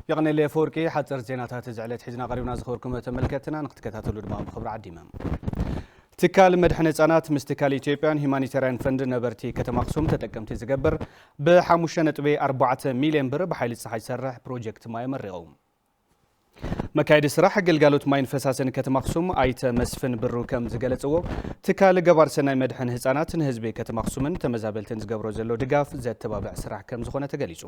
የቐኔለይ ኣፈወርቂ። ሓፀር ዜናታት እዚ ዕለት ሒዝና ቀሪብና። ዝኸበርኩም ተመልከትና ንክትከታተሉ ድማ ብኽብሪ ዓዲመ። ትካል መድሕን ህፃናት ምስ ትካል ኢትዮጵያን ሂማኒታርያን ፈንድ ነበርቲ ከተማ ኣኽሱም ተጠቀምቲ ዝገብር ብ ሓሙሽተ ነጥቢ ኣርባዕተ ሚልዮን ብር ብሓይሊ ፀሓይ ዝሰርሕ ፕሮጀክት ማይ ኣመሪቑ። መካየዲ ስራሕ ግልጋሎት ማይን ፈሳስን ከተማ ኣኽሱም ኣይተ መስፍን ብሩ ከም ዝገለፅዎ፣ ትካል ገባር ሰናይ መድሕን ህፃናት ንህዝቢ ከተማ ኣኽሱምን ተመዛበልትን ዝገብሮ ዘሎ ድጋፍ ዘተባብዕ ስራሕ ከም ዝኾነ ተገሊፁ።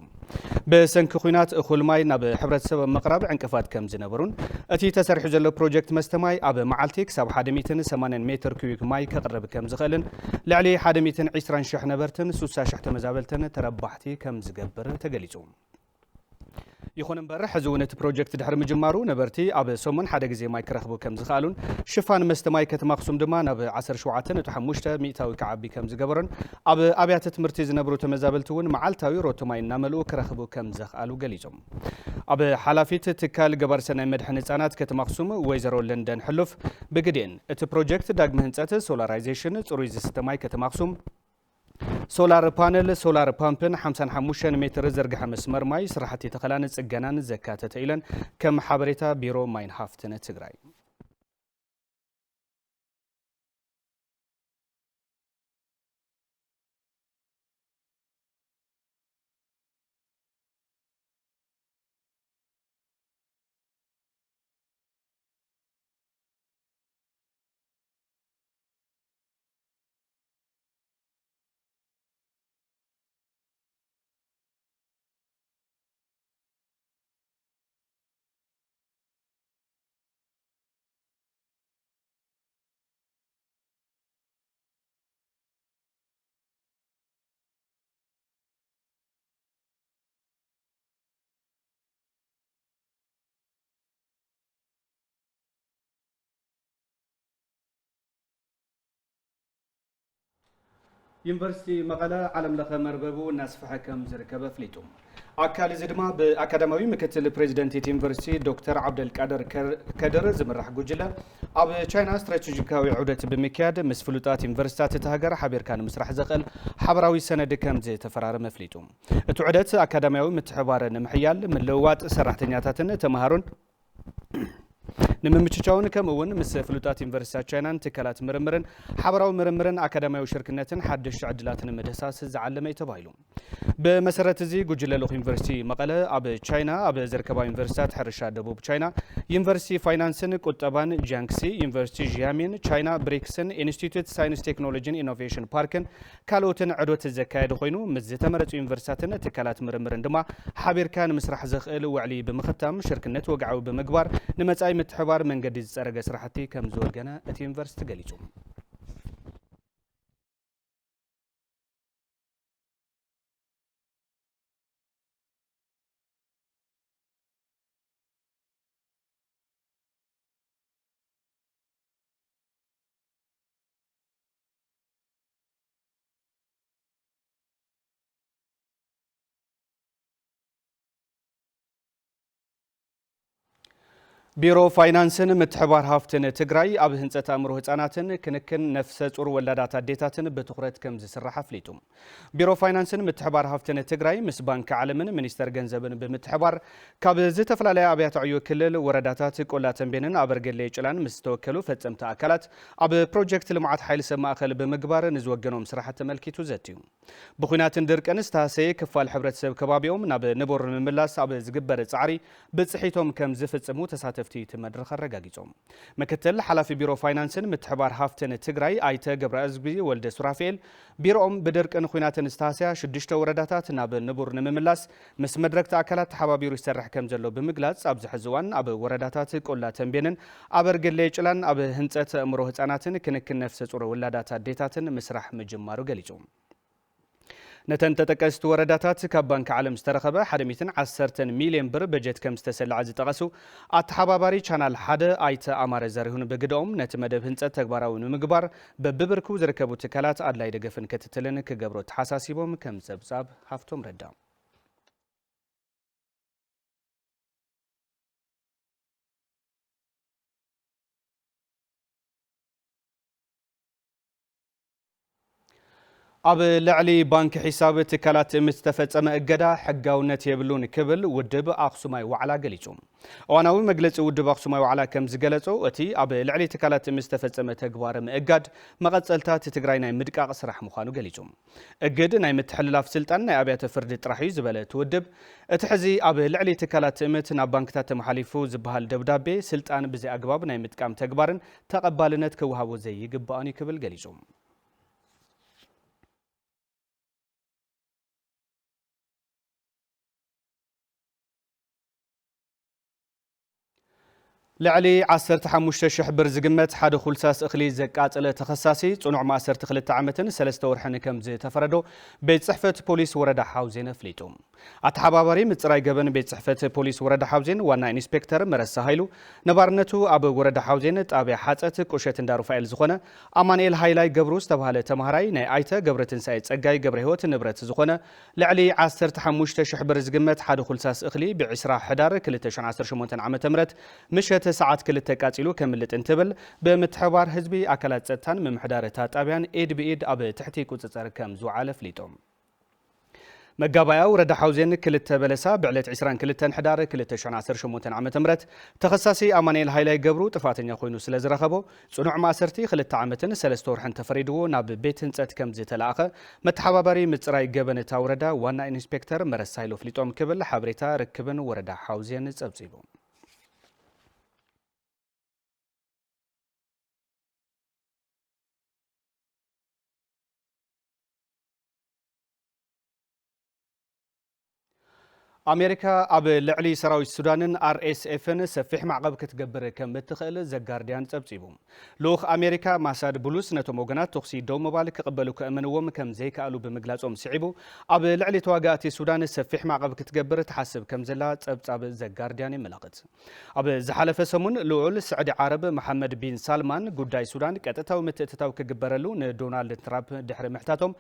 ብሰንኪ ኲናት እኹል ማይ ናብ ሕብረተሰብ ኣብ ምቕራብ ዕንቅፋት ከም ዝነበሩን፣ እቲ ተሰሪሑ ዘሎ ፕሮጀክት መስተ ማይ ኣብ መዓልቲ ክሳብ ሓደ ሚእትን ሰማንያን ሜትር ኪዩቢክ ማይ ከቕርብ ከም ዝኽእልን፣ ልዕሊ ሓደ ሚእትን ዕስራን ሽሕ ነበርትን ሱሳ ሽሕ ተመዛበልትን ተረባሕቲ ከም ዝገብር ተገሊፁ። ይኹን እምበር፣ ሕዚ እውን እቲ ፕሮጀክት ድሕሪ ምጅማሩ፣ ነበርቲ ኣብ ሰሙን ሓደ ግዜ ማይ ክረኽቡ ከም ዝኽኣሉን፣ ሽፋን መስተ ማይ ከተማ ኣኽሱም ድማ ናብ ዓሰርተ ሸውዓተ ነጥቢ ሓሙሽተ ሚእታዊ ክዓቢ ከም ዝገበሮን፣ ኣብ ኣብያተ ትምህርቲ ዝነብሩ ተመዛበልቲ እውን መዓልታዊ ሮቶ ማይ እናመልኡ ክረኽቡ ከም ዘኽኣሉ ገሊጾም። ኣብ ሓላፊት ትካል ገባር ሰናይ መድሕን ህጻናት ከተማ ኣኽሱም ወይዘሮ ለንደን ሕሉፍ ብግዴን፣ እቲ ፕሮጀክት ዳግመ ህንጸት፣ ሶላራይዜሽን፣ ጽሩይ ዝስተ ማይ ከተማ ኣኽሱም፣ ሶላር ፓነል፣ ሶላር ፓምፕን ሓምሳን ሓሙሽተን ሜትር ዝርግሐ መስመር ማይ ስራሕቲ ተኸላን ጽገናን ዘካተተ ኢለን ከም ሓበሬታ ቢሮ ማይን ሃፍትን ትግራይ። ዩኒቨርሲቲ መቐለ ዓለም ለኸ መርበቡ እናስፍሐ ከም ዝርከብ ኣፍሊጡ። ኣካል እዚ ድማ ብኣካዳሚያዊ ምክትል ፕሬዚደንት እቲ ዩኒቨርሲቲ ዶክተር ዓብደልቃድር ከር-፣ ከድር ዝምራሕ ጉጅለ ኣብ ቻይና ስትራቴጂካዊ ዑደት ብምክያድ ምስ ፍሉጣት ዩኒቨርሲታት እታ ሃገር ሓቢርካ ንምስራሕ ዘኽእል ሓበራዊ ሰነድ ከም ዝተፈራረመ ኣፍሊጡ። እቲ ዑደት ኣካዳሚያዊ ምትሕባር ንምሕያል፣ ምልውዋጥ ሰራሕተኛታትን ተምሃሮን ንምምችቻውን ከምኡ እውን ምስ ፍሉጣት ዩኒቨርሲታት ቻይናን ትካላት ምርምርን ሓበራዊ ምርምርን ኣካዳሚያዊ ሽርክነትን ሓደሽቲ ዕድላት ንምድህሳስ ዝዓለመ እዩ ተባሂሉ። ብመሰረት እዚ ጉጅለ ልኡኽ ዩኒቨርሲቲ መቐለ ኣብ ቻይና ኣብ ዝርከባ ዩኒቨርሲታት ሕርሻ ደቡብ ቻይና፣ ዩኒቨርሲቲ ፋይናንስን ቁጠባን ጂያንግሲ፣ ዩኒቨርሲቲ ዢያሚን ቻይና ብሪክስን ኢንስቲትዩት ሳይንስ ቴክኖሎጂን ኢኖቬሽን ፓርክን ካልኦትን ዕዶት ዘካየደ ኮይኑ፣ ምስ ዝተመረፁ ዩኒቨርሲታትን ትካላት ምርምርን ድማ ሓቢርካ ንምስራሕ ዘኽእል ውዕሊ ብምኽታም፣ ሽርክነት ወግዓዊ ብምግባር፣ ንመጻኢ ምትሕባር መንገዲ ዝጸረገ ስራሕቲ ከም ዝወገነ እቲ ዩኒቨርሲቲ ገሊጹ። ቢሮ ፋይናንስን ምትሕባር ሃፍትን ትግራይ ኣብ ህንፀት ኣእምሮ ህፃናትን ክንክን ነፍሰ ፁር ወላዳት ኣዴታትን ብትኹረት ከም ዝስራሕ ኣፍሊጡ። ቢሮ ፋይናንስን ምትሕባር ሃፍትን ትግራይ ምስ ባንኪ ዓለምን ሚኒስቴር ገንዘብን ብምትሕባር ካብ ዝተፈላለያ ኣብያተ ዕዮ ክልል ወረዳታት ቆላ ተንቤንን ኣበርገሌ ጭላን ምስ ዝተወከሉ ፈፀምቲ ኣካላት ኣብ ፕሮጀክት ልምዓት ሓይሊ ሰብ ማእኸል ብምግባር ንዝወገኖም ስራሕቲ ተመልኪቱ ዘትዩ። ብኹናትን ድርቅን ዝተሃሰየ ክፋል ሕብረተሰብ ከባቢኦም ናብ ንቡር ንምምላስ ኣብ ዝግበር ጻዕሪ ብጽሒቶም ከም ዝፍጽሙ ተሳተፍቲ እቲ መድረኽ ኣረጋጊጾም። ምክትል ሓላፊ ቢሮ ፋይናንስን ምትሕባር ሃፍትን ትግራይ ኣይተ ገብረእዝጊ ወልደ ሱራፌል፣ ቢሮኦም ብድርቅን ኹናትን ዝተሃሰያ ሽዱሽተ ወረዳታት ናብ ንቡር ንምምላስ ምስ መድረግቲ ኣካላት ተሓባቢሩ ይሰርሕ ከም ዘሎ ብምግላጽ፣ ኣብዚ ሕዚ እዋን ኣብ ወረዳታት ቆላ ተንቤንን ኣበርገሌ ጭላን ኣብ ህንጸት ኣእምሮ ህጻናትን ክንክን ነፍሰ ጹር ወላዳት ኣዴታትን ምስራሕ ምጅማሩ ገሊጹ። ነተን ተጠቀስቲ ወረዳታት ካብ ባንክ ዓለም ዝተረኸበ ሓደ ሚእትን ዓሰርተን ሚልዮን ብር በጀት ከም ዝተሰልዐ ዝጠቐሱ ኣተሓባባሪ ቻናል ሓደ ኣይተ ኣማረ ዘሪሁን ብግደኦም፣ ነቲ መደብ ህንጸት ተግባራዊ ንምግባር በብብርኩ ዝርከቡ ትካላት ኣድላይ ደገፍን ክትትልን ክገብሩ ተሓሳሲቦም። ከም ጸብጻብ ሃፍቶም ረዳ። ኣብ ልዕሊ ባንክ ሒሳብ ትካላት ትእምት ዝተፈጸመ እገዳ ሕጋውነት የብሉን ክብል ውድብ ኣኽሱማይ ዋዕላ ገሊጹ። እዋናዊ መግለጺ ውድብ ኣኽሱማይ ዋዕላ ከም ዝገለጾ፣ እቲ ኣብ ልዕሊ ትካላት ትእምት ዝተፈጸመ ተግባር ምእጋድ መቐጸልታ እቲ ትግራይ ናይ ምድቃቕ ስራሕ ምዃኑ ገሊጹ። እግድ ናይ ምትሕልላፍ ስልጣን ናይ ኣብያተ ፍርዲ ጥራሕ እዩ ዝበለ እቲ ውድብ፣ እቲ ሕዚ ኣብ ልዕሊ ትካላት ትእምት ናብ ባንክታት ተመሓሊፉ ዝበሃል ደብዳቤ ስልጣን ብዘይ ኣግባብ ናይ ምጥቃም ተግባርን ተቐባልነት ክወሃቦ ዘይግባእን እዩ ክብል ገሊጹ። ልዕሊ ዓሰርተ ሓሙሽተ ሽሕ ብር ዝግመት ሓደ ኩልሳስ እኽሊ ዘቃጸለ ተኸሳሲ ጽኑዕ ማእሰርቲ ክልተ ዓመትን ሰለስተ ወርሕን ከም ዝተፈረዶ ቤት ጽሕፈት ፖሊስ ወረዳ ሓውዜን ኣፍሊጡ። ኣተሓባባሪ ምጽራይ ገበን ቤት ጽሕፈት ፖሊስ ወረዳ ሓውዜን ዋና ኢንስፔክተር መረሳ ሃይሉ፣ ነባርነቱ ኣብ ወረዳ ሓውዜን ጣብያ ሓጸት ቁሸት እንዳ ሩፋኤል ዝኾነ ኣማንኤል ሃይላይ ገብሩ ዝተባህለ ተማሃራይ ናይ ኣይተ ገብረትንሳኤ ጸጋይ ገብረ ህይወት ንብረት ዝኾነ ልዕሊ ዓሰርተ ሓሙሽተ ሽሕ ብር ዝግመት ሓደ ኩልሳስ እኽሊ ብዕስራ ሕዳር ክልተ ሽሕን ዓሰርተ ሸሞንተን ዓመተ ምህረት ምሸት ሰዓት ክልተ ቃጺሉ ከምልጥ እንትብል ብምትሕባር ህዝቢ ኣካላት ጸጥታን ምምሕዳር እታ ጣብያን ኢድ ብኢድ ኣብ ትሕቲ ቁጽጽር ከም ዝወዓለ ኣፍሊጦም። መጋባያ ወረዳ ሓውዜን ክልተ በለሳ ብዕለት ዕስራን ክልተን ሕዳር ክልተ ሽሕን ዓሰርተ ሸሞንተን ዓመተ ምህረት ተኸሳሲ ኣማንኤል ሃይላይ ገብሩ ጥፋተኛ ኮይኑ ስለ ዝረኸቦ ጽኑዕ ማእሰርቲ ክልተ ዓመትን ሰለስተ ወርሕን ተፈሪድዎ ናብ ቤት ህንጸት ከም ዝተላእኸ መተሓባባሪ ምጽራይ ገበን እታ ወረዳ ዋና ኢንስፔክተር መረሳ ሃይሉ ኣፍሊጦም ክብል ሓበሬታ ርክብን ወረዳ ሓውዜን ጸብጺቡ። ኣሜሪካ ኣብ ልዕሊ ሰራዊት ሱዳንን ኣር ኤስ ኤፍን ሰፊሕ ማዕቐብ ክትገብር ከም እትኽእል ዘጋርዲያን ጸብጺቡ። ልኡኽ ኣሜሪካ ማሳድ ቡሉስ ነቶም ወገናት ተኹሲ ደው ምባል ክቕበሉ ከእምንዎም ከም ዘይከኣሉ ብምግላጾም ስዒቡ፣ ኣብ ልዕሊ ተዋጋእቲ ሱዳን ሰፊሕ ማዕቐብ ክትገብር ትሓስብ ከም ዘላ ጸብጻብ ዘጋርዲያን የመላኽት። ኣብ ዝሓለፈ ሰሙን ልዑል ስዕዲ ዓረብ መሓመድ ቢን ሳልማን ጉዳይ ሱዳን ቀጥታዊ ምትእትታው ክግበረሉ ንዶናልድ ትራምፕ ድሕሪ ምሕታቶም፣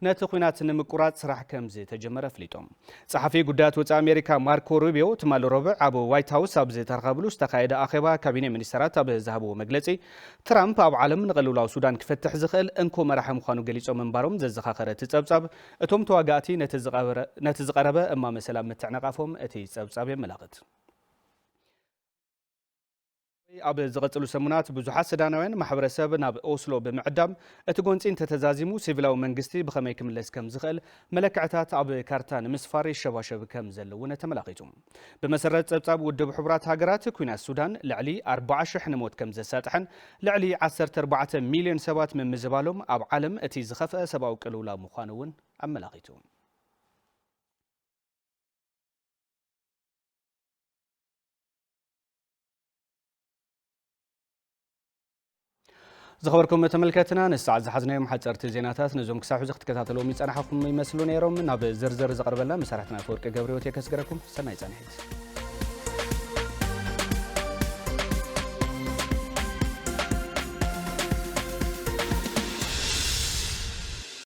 ነቲ ኲናት ንምቁራጽ ስራሕ ከም ዝተጀመረ ኣፍሊጦም። ጸሓፊ ጉዳያት ወጻኢ ኣሜሪካ ማርኮ ሩቢዮ ትማሊ ረቡዕ ኣብ ዋይት ሃውስ ኣብ ዝተረኸብሉ ዝተኻየደ ኣኼባ ካቢኔ ሚኒስተራት ኣብ ዝሃብዎ መግለጺ፣ ትራምፕ ኣብ ዓለም ንቕልውላው ሱዳን ክፈትሕ ዝኽእል እንኮ መራሒ ምዃኑ ገሊጾም ምንባሮም ዘዘኻኸረ እቲ ጸብጻብ፣ እቶም ተዋጋእቲ ነቲ ዝቐበረ-፣ ነቲ ዝቐረበ እማመ ሰላም ምትዕንቓፎም እቲ ጸብጻብ የመላኽት። ኣብ ዝቐጽሉ ሰሙናት ብዙሓት ሱዳናውያን ማሕበረሰብ ናብ ኦስሎ ብምዕዳም፣ እቲ ጎንጺ እንተተዛዚሙ ሲቪላዊ መንግስቲ ብኸመይ ክምለስ ከም ዝኽእል መለክዕታት ኣብ ካርታ ንምስፋር ይሸባሸብ ከም ዘሎ እውን ተመላኺቱ። ብመሰረት ጸብጻብ ውድብ ሕቡራት ሃገራት፣ ኲናት ሱዳን ልዕሊ ኣርባዓ ሽሕ ንሞት ከም ዘሳጥሐን ልዕሊ ዓሰርተ ኣርባዕተ ሚልዮን ሰባት ምምዝባሎም ኣብ ዓለም እቲ ዝኸፍአ ሰብኣዊ ቅልውላው ምዃኑ እውን ኣመላኺቱ። ዝኸበርኩም ተመልከትና፣ ንሰዓት ዝሓዝናዮም ሓጸርቲ ዜናታት ነዞም ክሳብ ሕዚ ክትከታተልዎም ይጸናሕኹም ይመስሉ ነይሮም። ናብ ዝርዝር ዝቐርበልና መሳርሕትና ኣፈወርቂ ገብረህይወት የከስግረኩም። ሰናይ ጻንሒት።